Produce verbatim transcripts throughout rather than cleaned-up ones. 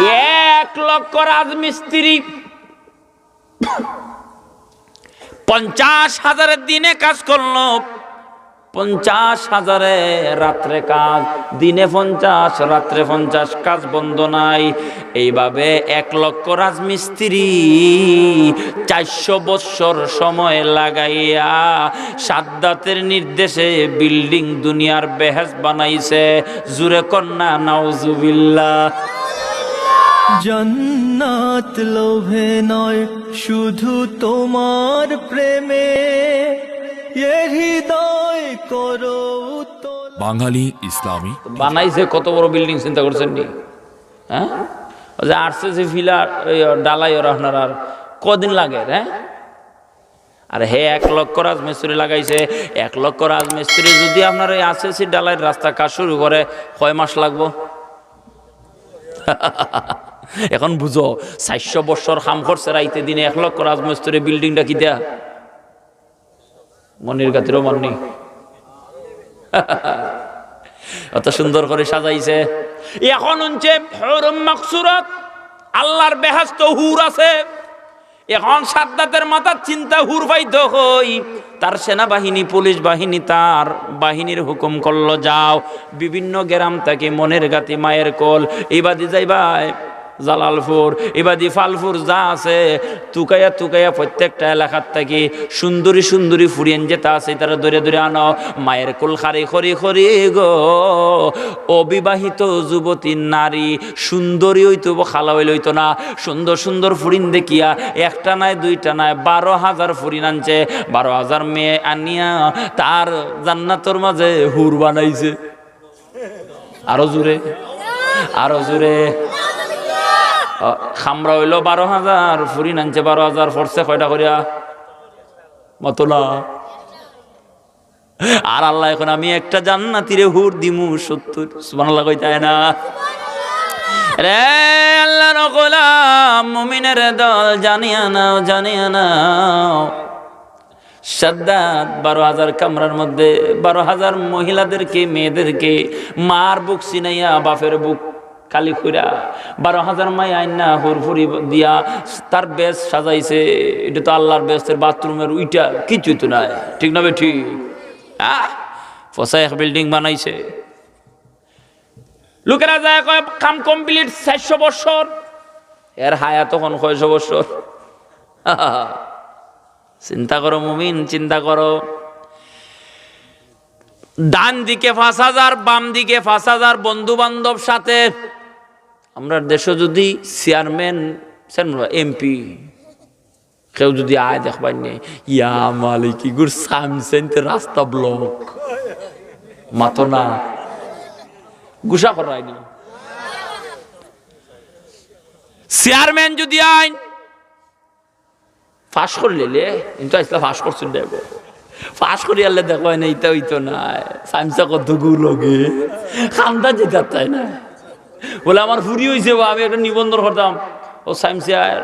এক লক্ষ রাজমিস্ত্রি পঞ্চাশ হাজারে দিনে কাজ করলো, পঞ্চাশ হাজারে রাত্রে কাজ, দিনে পঞ্চাশ, রাত্রে পঞ্চাশ, কাজ বন্ধ নাই। এইভাবে এক লক্ষ রাজমিস্ত্রি চারশো বৎসর সময় লাগাইয়া সাদ্দাতের নির্দেশে বিল্ডিং দুনিয়ার বেহেশত বানাইছে। জুরে কন্যা নাউজুবিল্লাহ। জান্নাত লোভে নয়, শুধু তোমার প্রেমে, এ হৃদয় করো উতলা। বাঙালি ইসলামী। বানাইছে কত বড় বিল্ডিং, চিন্তা করছেন নি? হ্যাঁ, ওই যে আরসিসি ফিলার, ওই ঢালাই, ওরা আপনার আর কদিন লাগে, হ্যাঁ? আর হে এক লক্ষ রাজমিস্ত্রি লাগাইছে। এক লক্ষ রাজমিস্ত্রি যদি আপনার ওই আরসিসি ঢালাইর রাস্তা কাজ শুরু করে, কয় মাস লাগবো? এখন বুঝো, চারশো বছর কাম করছে রাইতে দিনে এক লক্ষ রাজমিস্ত্রি, বিল্ডিংটা কিতা? মনির গাতিরও মাননি। অত সুন্দর করে সাজাইছে। এখন হুনছে হুরুম মাকসুরাত, আল্লাহর বেহেশত হুর আছে। এখন সাদ্দাতের মাথার চিন্তা, হুর পাইতো কই? তার সেনাবাহিনী, পুলিশ বাহিনী, তার বাহিনীর হুকুম করলো, "যাও, বিভিন্ন গ্রাম থাকি মনির গাতি, মায়ের কোল, ইবাদি যাইবায় জালালপুর, ইবাদি ফালপুর যা আছে, তুকাইয়া তুকাইয়া প্রত্যেকটা এলাকার থাকি সুন্দরী সুন্দরী ফুরিন যেতা আছে, তারা ধরে ধরে আনো।" মায়ের কোল খারি খরি খরি গো, অবিবাহিত যুবতী নারী সুন্দরী অইতো, কালা অইলে অইতো না। সুন্দর সুন্দর ফুরিন দেখিয়া একটা নায়, দুইটা নায়, বারো হাজার ফুরিন আনছে। বারো হাজার মেয়ে আনিয়া তার জান্নাতর মাঝে হুর বানাইছে। আরো জোরে, আরো জোরে। আ, কামরা অইলো বারো হাজার, ফুরিন আনছে বারো হাজার, পড়ছে কয়টা করিয়া? মাতো না। আর আল্লায় কইন, "আমি একটা জান্নাতিরে হুর দিমু সত্তর।" সুবহানাল্লাহ কইতায় না? রে আল্লাহর গোলাম, মুমিনের দল, জানিয়া নাও, জানিয়া নাও। সাদ্দাত বারো হাজার কামরার মধ্যে বারো হাজার মহিলাদেরকে, মেয়েদেরকে, মার বুক চিনাইয়া বাপের বুক খালি কইরা বারো হাজার মাই আইনা হুরফুরি দিয়া তার বেশ সাজাইছে। এটা তো আল্লাহর বেহেশতের বাথরুমের উইটা, কিচ্ছু তো নাই, ঠিক না বেঠিক? আহ, ফসা এক বিল্ডিং বানাইছে। লোকেরা যায় কয়, "কাম কমপ্লিট চারশো বছর।" এর হায়াত তখন কয়শো বছর? চিন্তা করো মুমিন, চিন্তা করো। ডান দিকে পাঁচ হাজার, বাম দিকে পাঁচ হাজার, বন্ধু বান্ধব সাথে। আমরার দেশো যদি চেয়ারম্যান, চেয়ারম্যান, এমপি, কেউ যদি আয় দেখবায় নে, ইয়া মালিক, ইগুর সাইন সাইনতে রাস্তা ব্লক। মাতো না। গুসা করায়নি। চেয়ারম্যান যদি আইন পাশ করিলে, কিন্তু আইসলা পাশ করছইন না গো। পাশ করি আনলে দেখো না, ইতা অইতো না। সাইমসা কত গু লগে, খান্দা যেতা তাই না। বলে, "আমার ফুরি অইছে বা, আমি একটা নিবন্ধন করতাম।" ও সাইমসা,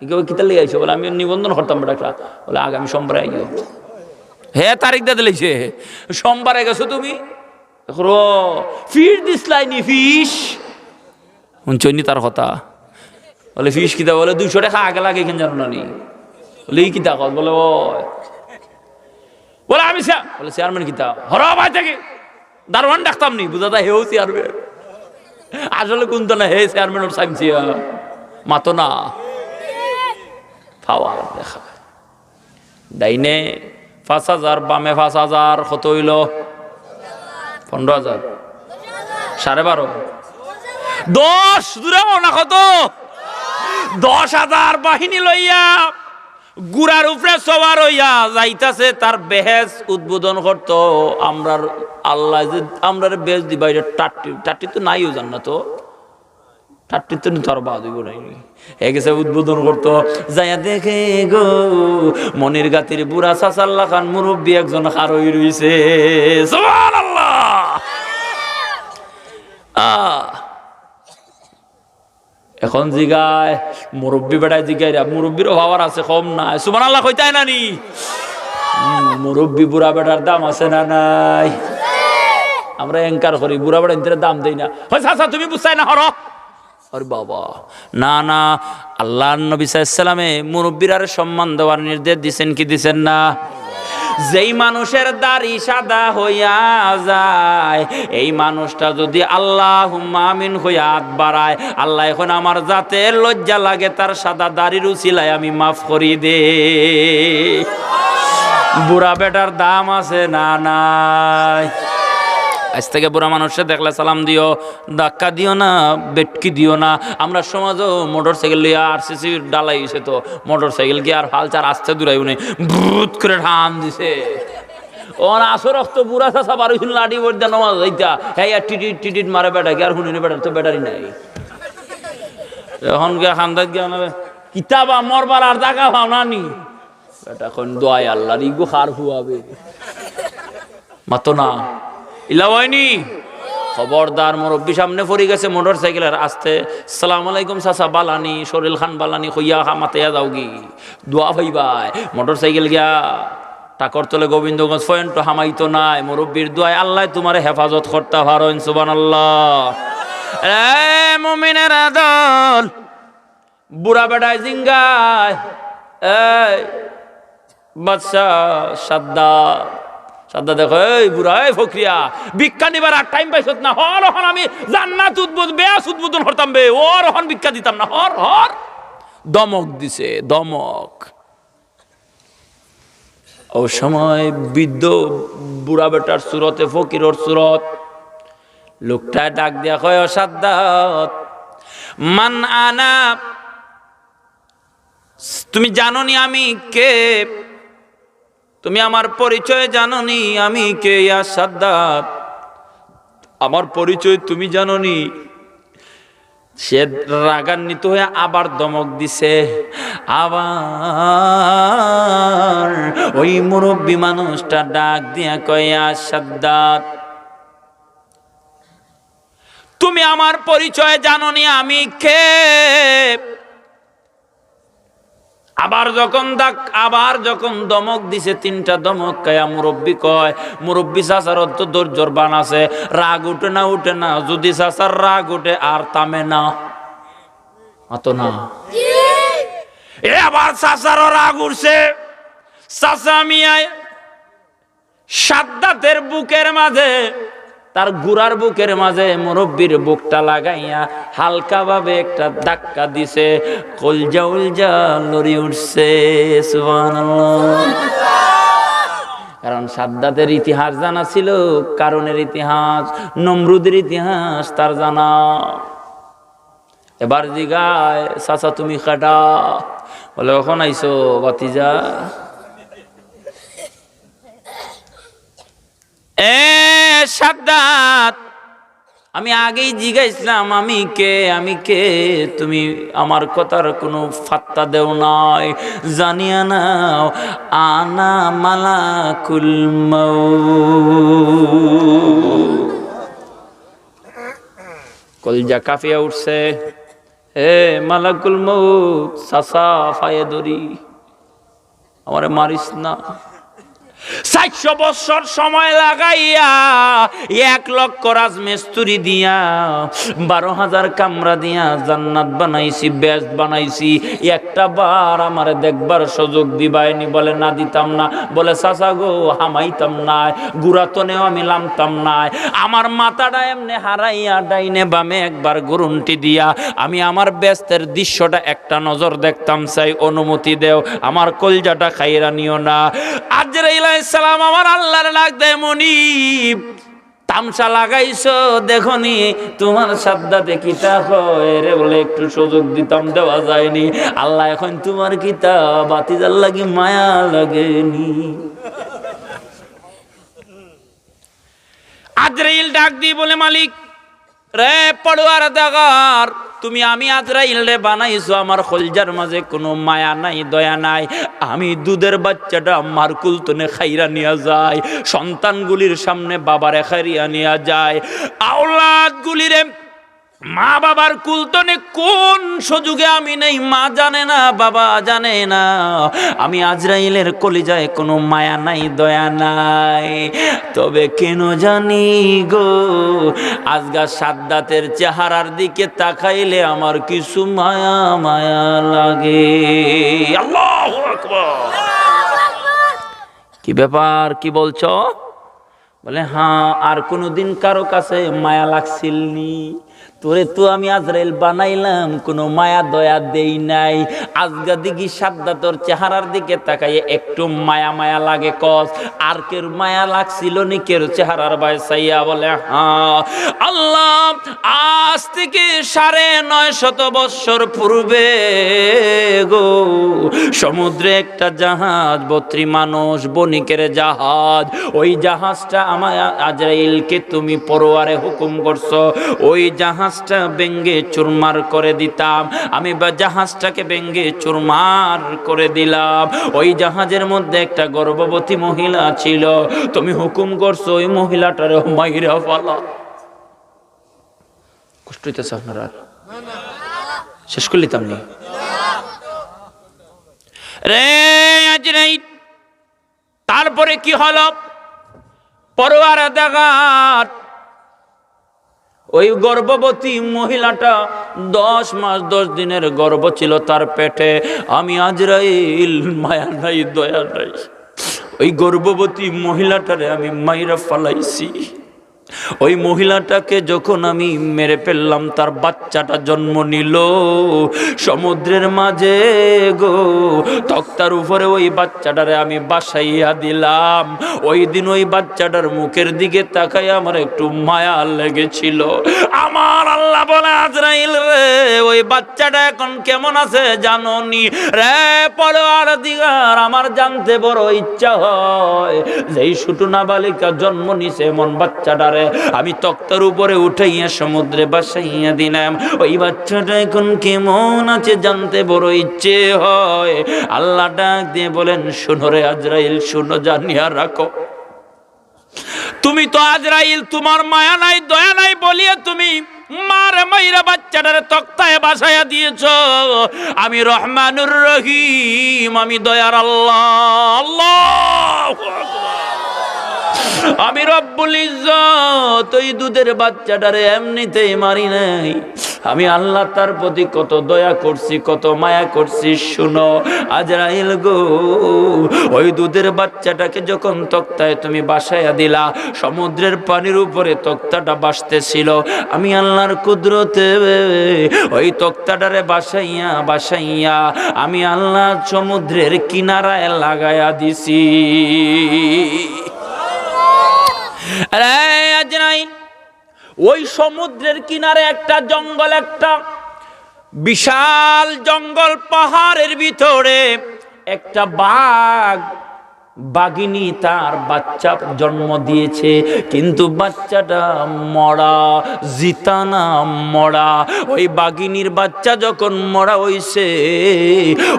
ইকে কিতা লই আইছো? বলে, "আমি নিবন্ধন করতাম বেটা একটা।" বলে, "আগামী সোমবারে আইও।" হে তারিখ দে দিলাইছে, "সোমবারে গেছো তুমি?" দেখো, ফিস দিছলায়নি, ফিস। হুনছইননি তার কথা? বলে, "ফিস কিতা?" বলে, "দুইশো টেকা আগে লাগে, কেন জানো না নি?" বলে, "ই কিতা কর?" বলে, "ও।" বলে, "আমি চেয়া-," বলে, "চেয়ারম্যান কিতা? হরা ভাই থাকি দারোয়ান ডাকতাম নি, বুঝা যায় হেও চেয়ারম্যান।" আসলে কোনটা না, হে চেয়ারম্যান ওর সাইমসিয়া। মাতো না। পাওয়ার দেখা। ডাইনে পাঁচ হাজার, বামে পাঁচ হাজার, কত অইলো? পনেরো হাজার। সাড়ে বারো। দশ, জুরে কও না কত? দশ হাজার বাহিনী লইয়া ঘোড়ার উপরে সওয়ার অইয়া যাইতাছে, তার বেহেশত উদ্বোধন করতো। আমরার আল্লায় যে আমরারে বেহেশত দিবা, ইটা টাট্টি, টাট্টি তো নাইও জান্নাতো। টাট্টিতে নি তার বাদ অইবো নাইনি। হে গেছে উদ্বোধন করতো, যাইয়া দেখে গো, মনির গাতির বুড়া চাচার লাখান মুরব্বি একজন খাড়া অই রইছে। সুবহানাল্লাহ। আহ। এখন জিগায়, মুরব্বি বেটায় জিগাইরা, মুরব্বিরও পাওয়ার আছে, কম নায়। সুবহানাল্লাহ কইতায় না নি? হুম, মুরব্বি বুড়া বেটার দাম আছে না নাই? আমরা এনকার করি, বুড়া বেটা ইন্তরে দাম দেই না। "ওই চাচা, তুমি বুঝতায় না, হরো।" আরে বাবা, না, না, আল্লাহর নবী সাল্লাল্লাহু আলাইহি ওয়াসাল্লামে মুরব্বিরারে সম্মান দেওয়ার নির্দেশ দিছেন কি দিছেন না? যেই মানুষের দাড়ি সাদা হইয়া যায়, এই মানুষটা যদি আল্লাহুম্মা আমিন হইয়া হাত বাড়ায়, "আল্লাহ, এখন আমার জাতের লজ্জা লাগে, তার সাদা দাড়ির উসিলায় আমি মাফ করি দে।" বুড়া বেটার দাম আছে না নাই? আজ থেকে বুড়া মানুষে দেখলে সালাম দিও, ধাক্কা দিও না, বেটকি দিও না। আমরা সমাজও মোটর সাইকেল লইয়া আরসিসি ডালাই হইছে তো, মোটর সাইকেল কি আর ফালচার আস্তে দূরাই উনি ভুত করে টান দিছে। ওর আসর রক্ত বুড়া চাচা বারো দিন লাঠি ভর দিয়ে নমাজ যাইতা। হ্যাঁ, আর টিটিট টিটিট মারে বেটা, কি আর হুনি বেটার তো ব্যাটারি নাই। এখন গিয়া খান্দাত গিয়া না, কিতাবা মরবার আর জাগা পাও না নি? বেটা কোন দোয়াই আল্লাহর ইগু খার হুয়াবে। মাতো না। ইলা হয়নি? খবরদার, মুরব্বি সামনে পড়ি গেছে মোটর সাইকেলের, আস্তে, "সালাম আলাইকুম চাচা, বালানি, শরীর খান বালানি" কইয়া হা মাতিয়া যাওগি। দোয়া পাইবায়। মোটর সাইকেল গিয়া টাকর তলে গোবিন্দগঞ্জ পর্যন্ত হামাইতো নায়। মুরব্বির দোয়ায় আল্লাহ তোমারে হেফাজত করতা পারইন। সুবহানাল্লাহ। এ মুমিনের দল, বুড়া বেটায় জিঙ্গায়, "এই বাদশা সাদ্দাত।" সাদ্দাতে কয়, "এই বুড়া, এই ফকরিয়া, ভিক্ষা নিবার আর টাইম পাইছত না? হর অখন আমি জান্নাত উদ্বোধন, বেহেশত উদ্বোধন করতাম বে, ওর অখন ভিক্ষা দিতাম না, হর, হর।" ধমক দিছে, ধমক। ও সময় বৃদ্ধ বুড়া বেটার সুরতে, ফকিরর সুরত, লোকটায় ডাক দিয়া কয়, "ও সাদ্দাত, মান আনা, তুমি জানো নি আমি কে? তুমি আমার পরিচয় জানো নি আমি কে, ইয়া সাদ্দাত? আমার পরিচয় তুমি জানো নি?" সে রাগান্বিত হয়ে আবার ধমক দিছে। আবার ওই মুরব্বি মানুষটা ডাক দিয়া কয়, "ইয়া সাদ্দাত, তুমি আমার পরিচয় জানো নি আমি কে?" আবার যখন ডাক, আবার যখন ধমক দিছে, তিনটা ধমক খাইয়া মুরব্বি কয়, মুরব্বি চাচার অত ধৈর্যর বান আছে, রাগ উঠে না, উঠে না, যদি চাচার রাগ উঠে আর থামে না। মাতো না। এ আবার চাচারও রাগ উঠছে। চাচা মিয়ায় সাদ্দাতের বুকের মাঝে, তার গুড়ার বুকের মাঝে মুরব্বির বুকটা লাগাইয়া হালকাভাবে একটা ধাক্কা দিছে, কলজা উলজা লড়ি উঠছে। সুবহানাল্লাহ। কারণ সাদ্দাতের ইতিহাস জানা ছিল, কারুনের ইতিহাস, নমরুদের ইতিহাস তার জানা। এবার জিগায়, "চাচা, তুমি কেডা?" বলে, "অখন আইছো, ভাতিজা?" এ সাদ্দাত, আমি আগেই জিগাইছিলাম, "আমি কে, আমি কে?" তুমি আমার কথার কোনো পাত্তা দেও নাই। জানিয়া নাও, আনা মালাকুল মউত। কলজা কাঁপিয়া উঠছে। "এ মালাকুল মউত, চাচা, পায়ে ধরি, আমারে মারিস না।" চারশো বছর সময় লাগাইয়া, এক লক্ষ রাজমিস্ত্রি দিয়া, বারো হাজার কামরা দিয়া জান্নাত বানাইছি, বেহেশত বানাইছি, একটা বার আমারে দেখবার সুযোগ দিবায়নি? বলে, "না, দিতাম না।" বলে, "চাচা গো, হামাইতাম না, গুড়াতনেও আমি লামতাম না।" আমার মাথাটা এমনে হারাইয়া ডাইনে বামে একবার গুরুন্টি দিয়া আমি আমার বেহেশতের দৃশ্যটা একটা নজর দেখতাম চাই, অনুমতি দেও, আমার কলজাটা খাইরা নিও না। আজরাইল আলাইহিস সালাম আমার আল্লাহর ডাক দেয়, "মনিব, তামশা লাগাইছো, দেখো নি তোমার সাদ্দাতে কিতা কয় রে?" বলে, "একটু সুযোগ দিতাম, দেওয়া যায়নি। আল্লাহ এখন তোমার কিতা ভাতিজার লাগি মায়া লাগেনি?" আজরাইল ডাক দি বলে, "মালিক রে, পড়ুয়ার দেগার, তুমি আমি আজরাইল রে বানাইছো, আমার কলজার মাঝে কোনো মায়া নাই, দয়া নাই। আমি দুধের বাচ্চাটা মার কুল তনে খাইরা নিয়া যাই, সন্তানগুলির সামনে বাবারে খাইরা নিয়া যাই, আওলাদগুলিরে মা বাবার কুল তনে কোন সুযোগে আমি নেই, মা জানে না, বাবা জানে না। আমি আজরাইলের কলিজায় কোনো মায়া নাই, দয়া নাই। তবে কেন জানি গো, আজগা সাদ্দাতের চেহারার দিকে তাকাইলে আমার কিছু মায়া মায়া লাগে। আল্লাহু আকবার। কি ব্যাপার, কি বলছো? বলে, হ্যাঁ, আর কোনোদিন কারো কাছে মায়া লাগছিল নি? তোরে তো আমি আজরাইল বানাইলাম, কোনো মায়া দয়া দেই নাই। আজগা দেখি সাদ্দাতর চেহারার দিকে তাকাইয়া একটু মায়া মায়া লাগে কস, আর কের মায়া লাগছিল নি? কের চেহারার বায় চাইয়া বলে, হ্যাঁ। আল্লাহ, আজ থেকে সাড়ে নয় শত বৎসর পূর্বে গো, সমুদ্রে একটা জাহাজ, বত্রি মানুষ, বণিকের জাহাজ, ওই জাহাজটা আমার আজরাইলকে তুমি পরোয়ারে হুকুম করছো, ওই জাহাজটা ভেঙ্গে চুরমার করে দিতাম। আমি বা জাহাজটাকে ভেঙ্গে চুরমার করে দিলাম। ওই জাহাজের মধ্যে একটা গর্ভবতী মহিলা ছিল, তুমি হুকুম করছো ওই মহিলাটারে মাইরা ফালা। কষ্ট হইতেছে আপনারা? শেষ করে নিতাম নি? রে আজরাইল, তারপরে কি হলো? পরোয়ার দেখার ওই গর্ভবতী মহিলাটা দশ মাস দশ দিনের গর্ভ ছিল তার পেটে। আমি আজরাইল, মায়া নাই, দয়া নাই, ওই গর্ভবতী মহিলাটারে আমি মাইরা ফালাইছি। ওই মহিলাটাকে যখন আমি মেরে ফেললাম, তার বাচ্চাটা জন্ম নিল সমুদ্রের মাঝে গো। তক্তার উপরে ওই বাচ্চাটারে আমি বাসাইয়া দিলাম। ওই দিন ওই বাচ্চাটার মুখের দিকে তাকাই আমার একটু মায়া লেগেছিল। আমার আল্লাহ বলে, আজরাইল রে, ওই বাচ্চাটা এখন কেমন আছে জানো নি? রে পরওয়ারদিগার, আমার জানতে বড় ইচ্ছা হয়, যেই ছোট নাবালিকা জন্ম নিছে এমন বাচ্চাটারে আমি তক্তার উপরে উঠাইয়া সমুদ্রে বাসাইয়া দিলাম। ওই বাচ্চাটা এখন কেমন আছে জানতে বড় ইচ্ছে হয়। আল্লাহ ডাক দিয়ে বলেন, শুনো রে আজরাইল, শুনো, জানিয়া রাখো, তুমি তো আজরাইল, তোমার মায়া নাই, দয়া নাই বলিয়া তুমি মারে মাইরা বাচ্চাটারে তক্তায় বাসাইয়া দিয়েছ। আমি রহমানুর রহিম, আমি দয়ার আল্লাহ। আল্লাহু আকবার। আমি রব্বুল ইজ্জত, ওই দুধের বাচ্চাটারে এমনিতেই মারি নাই। আমি আল্লাহ তার প্রতি কত দয়া করছি, কত মায়া করছি। শুনো আজরাইল গো, ওই দুধের বাচ্চাটাকে যখন তক্তায় তুমি বাসাইয়া দিলা, সমুদ্রের পানির উপরে তক্তাটা বাসতেছিল। আমি আল্লাহর কুদরতে ওই তক্তাটারে বাসাইয়া বাসাইয়া আমি আল্লাহ সমুদ্রের কিনারায় লাগাইয়া দিছি। আরে আজরাইল, ওই সমুদ্রের কিনারে একটা জঙ্গল, একটা বিশাল জঙ্গল, পাহাড়ের ভিতরে একটা বাঘ, বাঘিনী তার বাচ্চা জন্ম দিয়েছে, কিন্তু বাচ্চাটা মরা, জিতা না মরা। ওই বাঘিনীর বাচ্চা যখন মরা হইছে,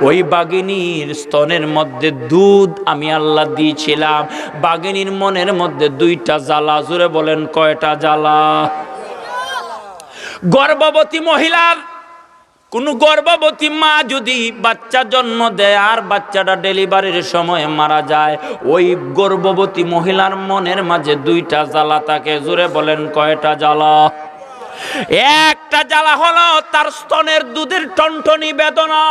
ওই বাঘিনীর স্তনের মধ্যে দুধ আমি আল্লাহ দিয়েছিলাম। বাঘিনীর মনের মধ্যে দুইটা জ্বালা। জোরে বলেন, কয়টা জ্বালা? গর্ভবতী মহিলার, কোনো গর্ভবতী মা যদি বাচ্চা জন্ম দেয় আর বাচ্চাটা ডেলিভারির সময় মারা যায়, ওই গর্ভবতী মহিলার মনের মাঝে দুইটা জ্বালা থাকে। জোরে বলেন, কয়টা জ্বালা? একটা জ্বালা হলো তার স্তনের দুধের টনটনি বেদনা।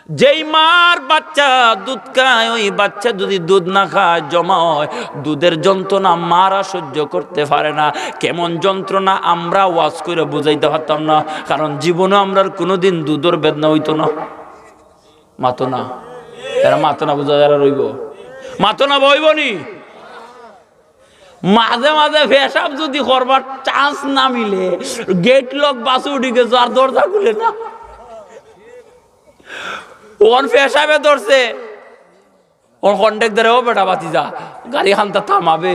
যেই মার বাচ্চা দুধ খায়, ওই বাচ্চা যদি দুধ না খায়, জমা হয়, দুধের যন্ত্রণা মারা সহ্য করতে পারে না। কেমন যন্ত্রণা আমরা ওয়াজ করে বুঝাইতে পারতাম না, কারণ জীবনে আমরার কোনোদিন দুধের বেদনা হইতো না। মাতো না, এরা মাতো না, বুঝা যারা রইব, মাতো না বইব নি। মাঝে মাঝে পেশাব যদি করবার চান্স না মিলে, গেট লক, বাসে উঠি গেছে, আর দরজা খুলে না। ওর পেশাবে ধরছে, ওর কন্ট্রাক্টরে, "ও বেটা, বাতি যা, গাড়ি খান্তা থামাবে।"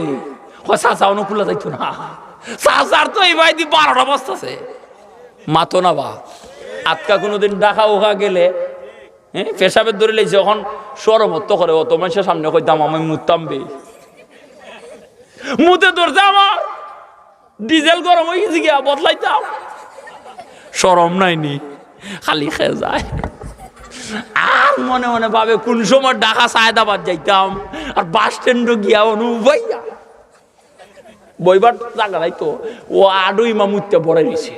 ও চাচা, অনুকূলা যাইতো না। চাচার তো এই ভাই দি বারোটা বস্তা আছে। মাতো না বা। আজকা কোনোদিন ঢাকা উকা গেলে, হ্যাঁ, পেশাবে ধরে লেগেছে, এখন সরবত করে, অত মানুষের সামনে কইতাম, "আমি মুতাম বে।" মুতে ধরছে আমার। ডিজেল গরম অই গেছে গিয়া, বদলাইতাম। শরম নাই নি? খালি খেয়ে যায়। আর মনে মনে ভাবে, কোন সময় ঢাকা সায়দাবাদ যাইতাম, আর বাস স্ট্যান্ডো গিয়া অনু বইয়া বইবার জাগা নাই তো, ও আডু ইমাম উঠতে বড়াই রইছে।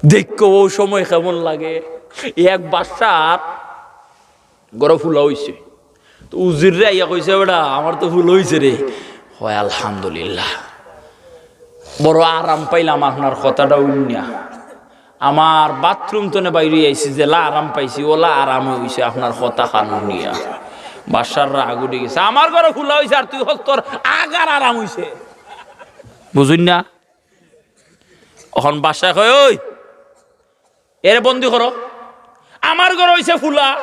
দেখো ও সময় কেমন লাগে। এক বাসার ঘরো ফুলা অইছে, তো উজিররে আইয়া কইছে, "বেটা, আমার তো ফুলা অইছে রে।" কয়, "আলহামদুলিল্লাহ, বড় আরাম পাইলাম আপনার কথাটা হুনিয়া। আমার বাথরুম তনে বাইরে আইছি, যেলা আরাম পাইছি, ওলা আরাম অইছে আপনার কথাখান হুনিয়া।" বাদশার রাগ উঠি গেছে, "আমার ঘরো ফুলা অইছে আর তুই কস তোর আগার আরাম অইছে।" বুঝুন না? অখন বাদশায় কয়, "ওই, এরে বন্দি করো, আমার ঘরো অইছে ফুলা।"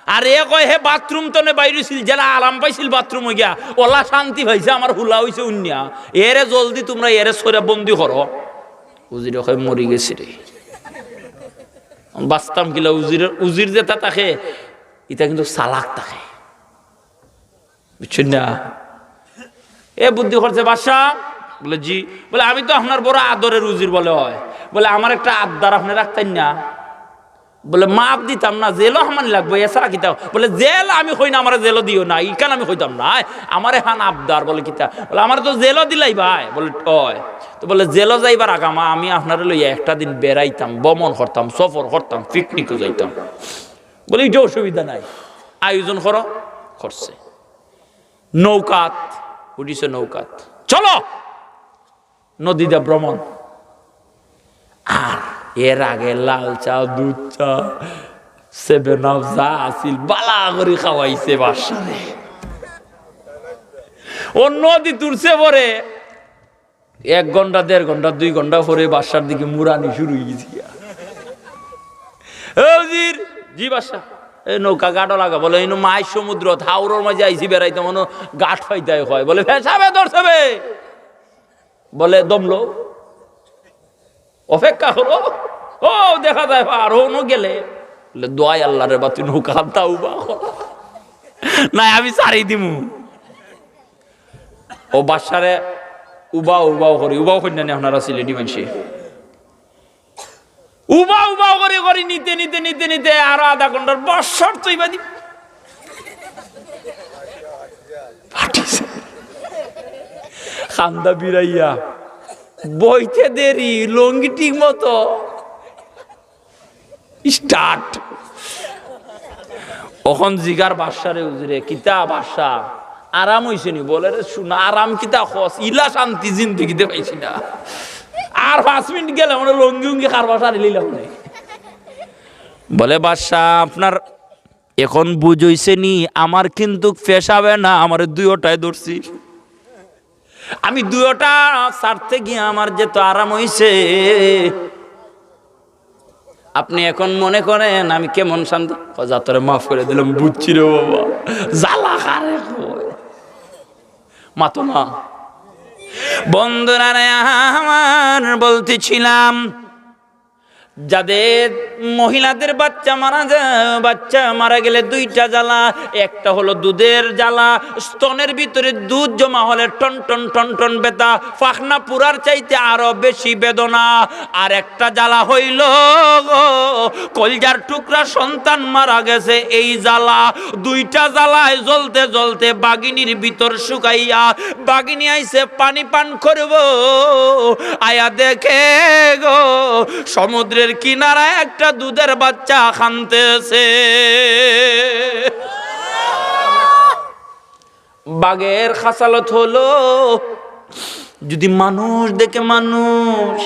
আর এ কয়, হে বাথরুম তনে বাইরে ছিল, যেলা আরাম পাইছিল বাথরুমো গিয়া, ওলা শান্তি পাইছে, আমার ফুলা অইছে হুনিয়া। এরে জলদি তুমরা এরে ছইড়া বন্দি করো। উজিরে কয়, "মরি গেছি রে।" বাঁচতাম কিলা, উজির, উজির যেটা থাকে, ইটা কিন্তু চালাক থাকে। বুঝছইন না? এ বুদ্ধি করছে, "বাদশা," বলে, "জি।" বলে, "আমি তো আপনার বড় আদরের উজির," বলে, "অয়।" বলে, "আমার একটা আবদার আপনে রাখতেন না?" বলে, "মাফ দিতাম না, জেলও হামানি লাগবো, এছাড়া কিতা?" বলে, "জেল আমি কই না, আমারে জেলও দিও না, ইখান আমি কইতাম না, আয়, আমার এখান আবদার।" বলে, "কিতা?" বলে, "আমারে তো জেলও দিলাইবায়।" বলে, "অয়।" তো বলে, "জেলও যাইবার আগামা আমি আপনারে লইয়া একটা দিন বেড়াইতাম, ভ্রমণ করতাম, সফর করতাম, পিকনিকও যাইতাম।" বলে, "ইটা অসুবিধা নাই, আয়োজন করো।" করছে। নৌকাত উঠিছে, নৌকাত, "চলো, নদী দিয়া ভ্রমণ।" আর এর আগে লাল চা, দুধ চা, সেভেন আপ যা আছিল, বালা করি খাওয়াইছে বাদশারে। ও নদী তুলছে পরে এক ঘন্টা, দেড় ঘন্টা, দুই ঘন্টা পরে বাদশার দিকে মুরানি শুরু অই গেছে গিয়া। "এ উজির।" "জি বাদশা।" "এ নৌকা ঘাটো লাগা।" বলে, "ইনো মাঝ সমুদ্রত, হাওরর মাঝে আইছি বেড়াইতে, মনো ঘাট পাইতায় কয়।" বলে, "পেশাবে ধরছে বে।" বলে, "দমলো, অপেক্ষা করো, ও দেখা যায় পার, অনো গেলে।" বলে, "দোয়াই আল্লাহ রে বা, তুই নৌকা আনতা উবা কর, নাই আমি ছাড়ি দিমু।" ও বাদশারে উবাও উবাও করি, উবাও করি না নি আপনারা সিলেটি মানষে? উবাও উবাও করি করি নিতে নিতে নিতে নিতে আরো আধা ঘন্টার বছর তুই বাদি ফাটিছে। খান্দা বিরাইয়া বইতে দেরি, লঙ্গি ঠিক মতো স্টার্ট। অখন জিগার বাদশারে, "উজিরে, কিতা বাদশা, আরাম অইছে নি?" বলে, "রে শুনা, আরাম কিতা কস, ইলা শান্তি জিন্দেগিতে পাইছি না। আর পাঁচ মিনিট গেলে মনে লঙ্গি উঙ্গি কারবার সারি লইলাম নে।" বলে, "বাদশা, আপনার এখন বুঝ অইছে নি? আমার কিন্তু পেশাবে না, আমারে দুইওটায় ধরছি।" আমি দুইওটা ছাড়তে গিয়া আমার যে তো আরাম অইছে, আপনে এখন মনে করেন আমি কেমন শান্তি? কয়, "যা, তোরে মাফ করি দিলাম, বুঝছি রে বাবা, জ্বালা কারে কয়।" মাতো না। বন্ধুরা রে আমার, বলতেছিলাম, যাদের মহিলাদের বাচ্চা মারা যায়, বাচ্চা মারা গেলে দুইটা জ্বালা, একটা হলো দুধের জ্বালা, স্তনের ভিতরে দুধ জমা হলে টন টন টন টন ব্যথা, ফাখনা পুরার চাইতে আরো বেশি বেদনা। আর একটা জ্বালা হইল গো, কলজার টুকরা সন্তান মারা গেছে, এই জ্বালা। দুইটা জ্বালায় জ্বলতে জ্বলতে বাগিনীর ভিতর শুকাইয়া বাগিনী আইছে পানি পান করব, আয়া দেখে গো, সমুদ্রের কিনারায় একটা দুধের বাচ্চা কানতেছে। বাঘের খাসালত হলো, যদি মানুষ দেখে মানুষ,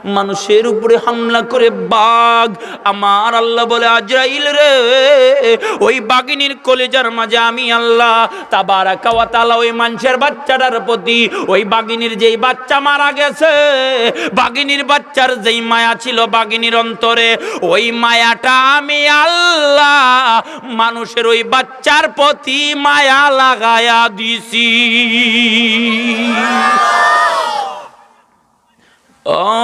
মানুষের উপরে হামলা করে বাঘ, আমার আল্লাহ বলে, "আজরাইল রে, ওই বাঘিনীর কলিজার মাঝে আমি আল্লাহ তাবারাকা ওয়া তাআলা ওই মানষের বাচ্চাটার প্রতি, ওই বাঘিনীর যেই বাচ্চা মারা গেছে, বাঘিনীর বাচ্চার যেই মায়া ছিল বাঘিনীর অন্তরে, ওই মায়াটা আমি আল্লাহ মানুষের ওই বাচ্চার প্রতি মায়া লাগায়া দিছি।"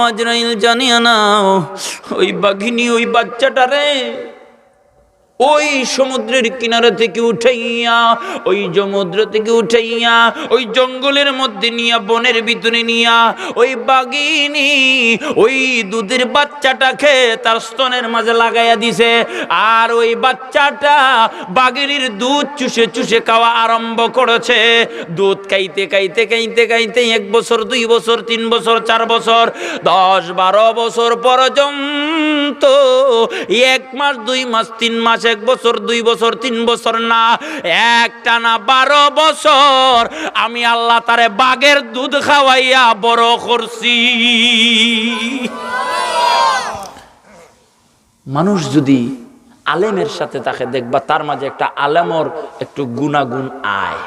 আজরাইল জানিয়া নাও, ওই বাঘিনী ওই বাচ্চাটারে ওই সমুদ্রের কিনারা থেকে উঠাইয়া, ওই সমুদ্র থেকে উঠাইয়া, ওই জঙ্গলের মধ্যে নিয়া, বনের ভিতরে নিয়া, ওই বাঘিনী ওই দুধের বাচ্চাটাকে তার স্তনের মাঝে লাগাইয়া দিছে। আর ওই বাচ্চাটা বাঘিনীর দুধ চুষে চুষে খাওয়া আরম্ভ করেছে। দুধ খাইতে খাইতে খাইতে খাইতে এক বছর, দুই বছর, তিন বছর, চার বছর, দশ বারো বছর পর্যন্ত, এক মাস, দুই মাস, তিন মাস, এক বছর, দুই বছর, তিন বছর না, একটানা বারো বছর আমি আল্লাহ তারে বাঘের দুধ খাওয়াইয়া বড় করছি। মানুষ যদি আলেমের সাথে থাকে, দেখবা তার মাঝে একটা আলেমর একটু গুণাগুণ আয়।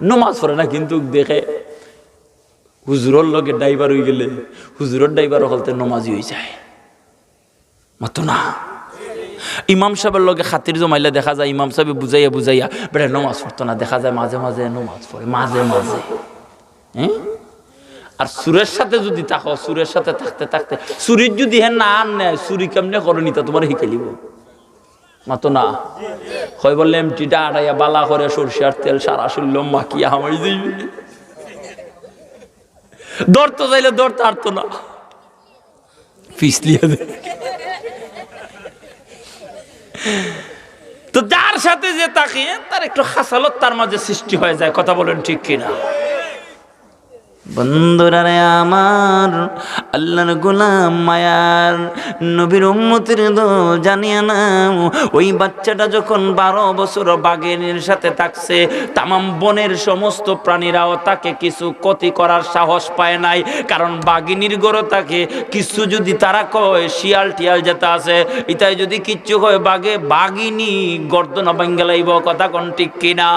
নমাজ পড়ে না, কিন্তু দেখে হুজুরর লগে ড্রাইভার অই গেলে হুজুরর ড্রাইভার হকলতে নমাজি অই যায়। মাতো না। ইমাম সাবর লগে খাতির জমাইলে দেখা যায় ইমাম সাবে বুঝাইয়া বুঝাইয়া বেটা নমাজ পড়তো না, দেখা যায় মাঝে মাঝে নমাজ পড়ে, মাঝে মাঝে। হ্যাঁ? আর চুরের সাথে যদি থাকো, চুরের সাথে থাকতে থাকতে চুরির যদি হে না আন নেয়, চুরি কেমনে করো নিতা তোমার হিকে লিব। মাতো না। হয় বললে এমটিটা আটাইয়া বালা করে সরষার তেল সারা শরীর মাখিয়া হামাই যাইবে। ধরতে চাইলে ধরতে পারতো না, পিছলিয়ে দে। তো যার সাথে যে থাকে, তার একটু খাসালত তার মাঝে সৃষ্টি হয়ে যায়। কথা বলেন ঠিক কিনা? বন্ধুরা রে আমার, আল্লাহর গোলাম, মায়ার নবীর উম্মতের দল, জানিয়া নাও, ওই বাচ্চাটা যখন বারো বছর বাঘিনীর সাথে থাকছে, তামাম বনের সমস্ত প্রাণীরাও তাকে কিছু ক্ষতি করার সাহস পায় নাই। কারণ বাঘিনীর ঘরো থাকে, কিছু যদি তারা কয়, শিয়াল টিয়াল যেটা আছে, ইতায় যদি কিচ্ছু কয়, বাঘে, বাঘিনী গর্দনা ভাঙ্গিলাইব। কথা কন ঠিক কিনা?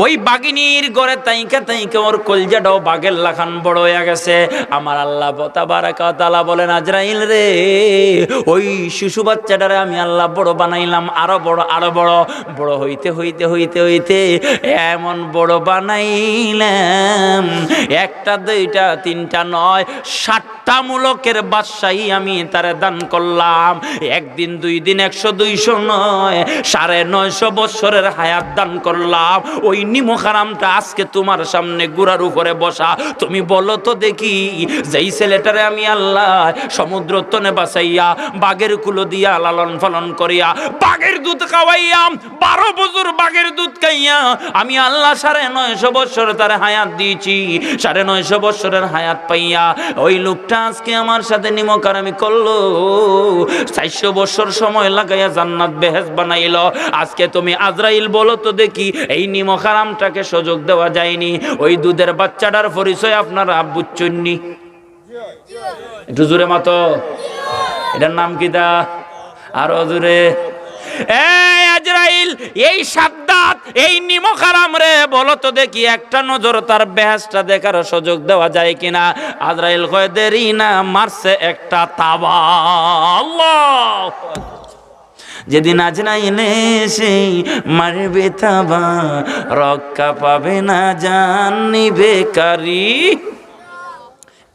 ওই বাঘিনীর ঘরে তাইকা তাইকা ওর কলজাটাও বাঘের লাখান বড় হইয়া গেছে। আমার আল্লাহ তাবারাকা ওয়া তাআলা বলেন, আজরাইল রে, ওই শিশু বাচ্চাটারে আমি আল্লাহ বড় বানাইলাম, আরো বড়, আরো বড়। বড় হইতে হইতে হইতে হইতে এমন বড় বানাইলাম, একটা, দুইটা, তিনটা নয়, সাতটা মুলুকের বাদশাহী আমি তারে দান করলাম। একদিন, দুই দিন, একশো, দুইশো নয়, সাড়ে নয়শো বৎসরের হায়াত দান করলাম। ওই নিমক হারামটা আজকে তোমার সামনে ঘোড়ার উপরে বসা। তুমি বলো তো দেখি, যেই ছেলেটারে আমি আল্লাহ সমুদ্র তনে বাঁচাইয়া, বাঘের কুলো দিয়া লালন পালন করিয়া, বাঘের দুধ খাওয়াইয়া, বারো বছর বাঘের দুধ খাইয়া আমি আল্লাহ সাড়ে নয়শো বৎসর তার হায়াত দিয়েছি। সাড়ে নয়শো বৎসরের হায়াত পাইয়া ওই লোকটা আজকে আমার সাথে নিমক হারামি করলো। চারশো বৎসর সময় লাগাইয়া জান্নাত বেহেশত বানাইলো। আজকে তুমি আজরাইল বলো তো দেখি, এই নিমক হারামটাকে সুযোগ দেওয়া যায়নি? ওই দুধের বাচ্চাটার পরিচয় আপনারা বুঝছেন নি? একটু জোরে মাতো। এটার নাম কিতা? আরো জোরে। এই আজরাইল, এই সাদ্দাত, এই নিমক হারাম রে, বলো তো দেখি, একটা নজর তার বেহেশতটা দেখার সুযোগ দেওয়া যায় কিনা? আজরাইল কয়, দেরি না, মারছে একটা থাবা। আল্লাহ! যেদিন আজরাইল এসে মারবে থাবা, রক্ষা পাবে না জান নিবে কারি।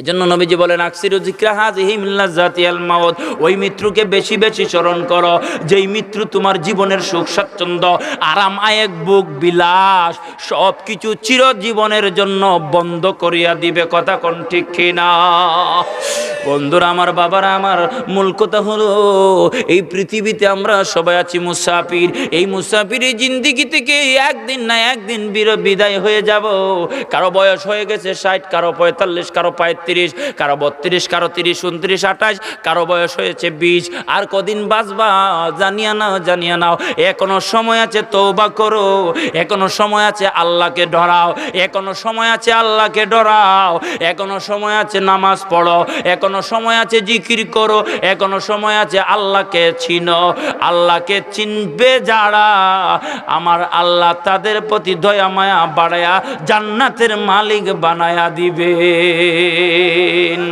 এজন্য নবীজি বলেন, আকসিরু যিকরা হাযিহি মিন লাযাতিল মাউত, ওই মৃত্যুকে বেশি বেশি স্মরণ করো, যেই মৃত্যু তোমার জীবনের সুখ স্বাচ্ছন্দ্য, আরাম আয়েক, ভোগ বিলাস, সব কিছু চিরজীবনের জন্য বন্ধ করিয়া দিবে। কথা কন ঠিক কি না? বন্ধুরা আমার, বাবারা আমার, মূল কথা হলো, এই পৃথিবীতে আমরা সবাই আছি মুসাফির। এই মুসাফিরি জিন্দেগি থেকে একদিন না একদিন বির-, বিদায় হয়ে যাব। কারো বয়স হয়ে গেছে ষাট, কারো পঁয়তাল্লিশ, কারো পঁয়ত্রিশ, কারো বত্রিশ, কারো তিরিশ, ঊনত্রিশ, আঠাশ, কারো বয়স হয়েছে বিশ। আর কদিন বাঁচবা জানিয়া নাও, জানিয়া নাও। এখনো সময় আছে, তওবা করো। এখনো সময় আছে, আল্লাহকে ডরাও। এখনো সময় আছে, আল্লাহকে ডরাও। এখনো সময় আছে, নামাজ পড়ো। এখনো সময় আছে, জিকির করো। এখনো সময় আছে, আল্লাহকে চিনো। আল্লাহকে চিনবে যারা, আমার আল্লাহ তাদের প্রতি দয়া মায়া বাড়ায়া জান্নাতের মালিক বানায়া দিবেন।